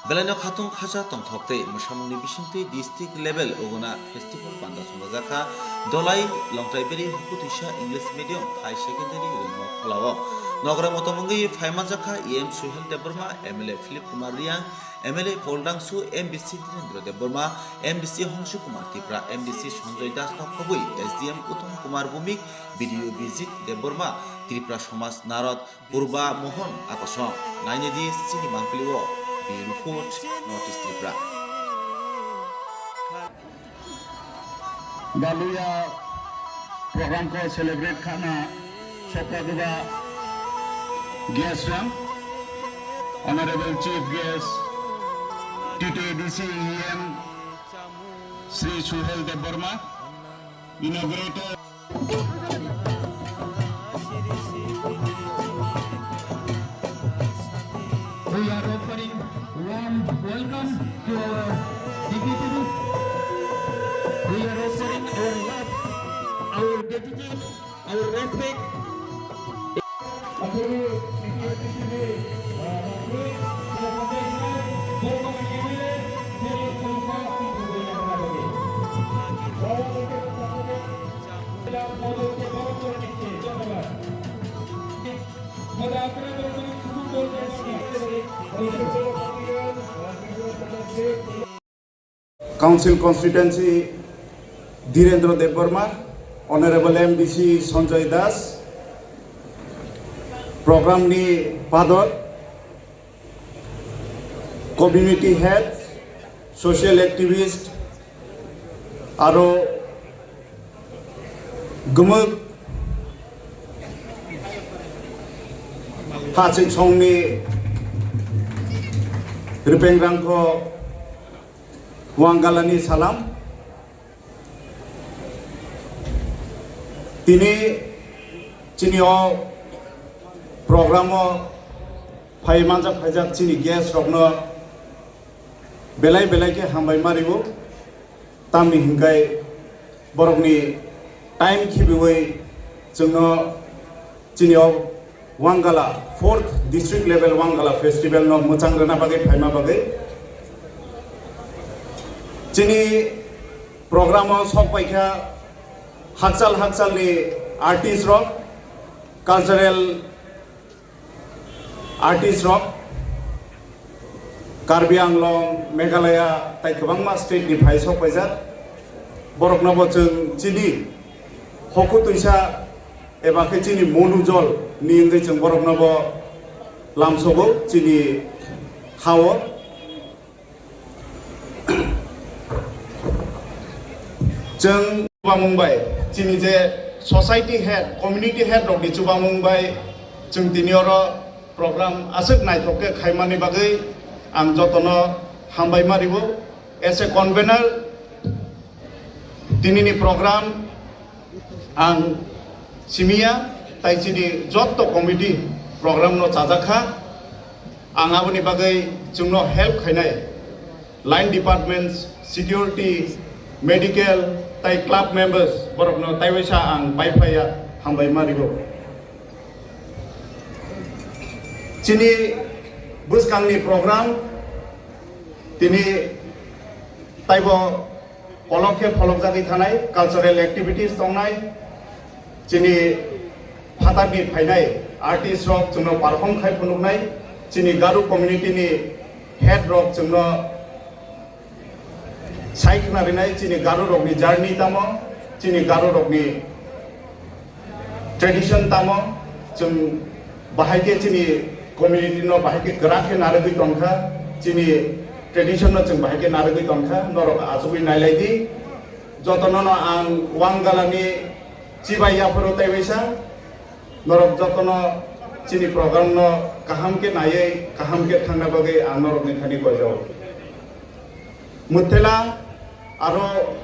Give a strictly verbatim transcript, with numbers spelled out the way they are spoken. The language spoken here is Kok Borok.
Belaino khatung khaja tongthok tei mwsamungni bisingtwi district level Ogona festival panda chongjak kha Dolai Longtraiberi Hukutwisa English Medium High Secondary Rungno Kholao. Nogra motom wngwi phaimanjak kha E M Suhel Debbarma, M L A Philip Kumar Riang, M L A Koldangsu, M D C Dhirendra Debbarma, M D C Hongsu Kumar Tipra, M D C Sanjoy Das no khobwi S D M Uttam Kumar Bhumik, B D O Bijit Debbarma, Tripura Samaj Narod, Purba Mohon Akosong, nainedi chini mangpili o Bureau Report, North East Tripura. Galuya program ko celebrate khana sokpaduba guest rang, Honorable Chief Guest, T T A D C E M, Shri Suhel Debbarma, inaugurator. We are offering warm welcome to our dignitaries. We are offering our love, our gratitude, our respect. Council Constituency Dhirendra Debbarma, Honorable M D C Sanjoy Das, program ni pador, community head, social activist, aro gumuk haching songni ripeng rangkho wanggalani salam. Tini chini o program o phai manjak phaijak chini guest rokno belai belai khe hambai ma rio. Tamni hinkhai borokni time khibiwi chwngno chini o Wangala, fourth district level Wangala festival no mwchang rwna bagwi phaima bagwi. Chini program o sok paikha hakchal hakchalni artist rok, cultural artist rok, Karbi Anglong, Meghalaya tai kwbangma state ni phai sok paijak. Borokno bo chwng chini hoku twisa eba khe chini monu jol ni wngwi chwng borokno bo lamsogo chini ha-o. Chwng chubamung bai chini je society head, community head rokni chubamung bai chwng tini oro program aswk naithok khe khaimani bagwi ang jotono hambai ma rio. As a convener, tinini program ang simiya, tai chini jotto committee program no chajak kha. Ang aboni bagwi chwngno help khainai line departments, security, medical, tai club members borokno taiwaisa ang pai phlaiya, hambai ma rio. Chini bwskangni program tini taibo kolok khe pholokjagwi thanai, cultural activities tongnai, chini phatarni phainai artist rok chwngno perform khai phunuknai, chini Garo community ni head rok chwngno sai khna rinai, chini Garo rokni journey tamo, chini Garo rokni tradition tamo, chwng bahai khe chini community no bahai khe kwrak khe narwgwi tongkha, chini tradition no chwng bahai khe narwgwi tongkha, norok achugwi nailai di. Jotono no ang Wangala ni chibai yapharo taiwaisa, norok jotono chini program no kaham khe naiwi kaham khe thangna bagwi ang norokni thani koijago. Mwthela aro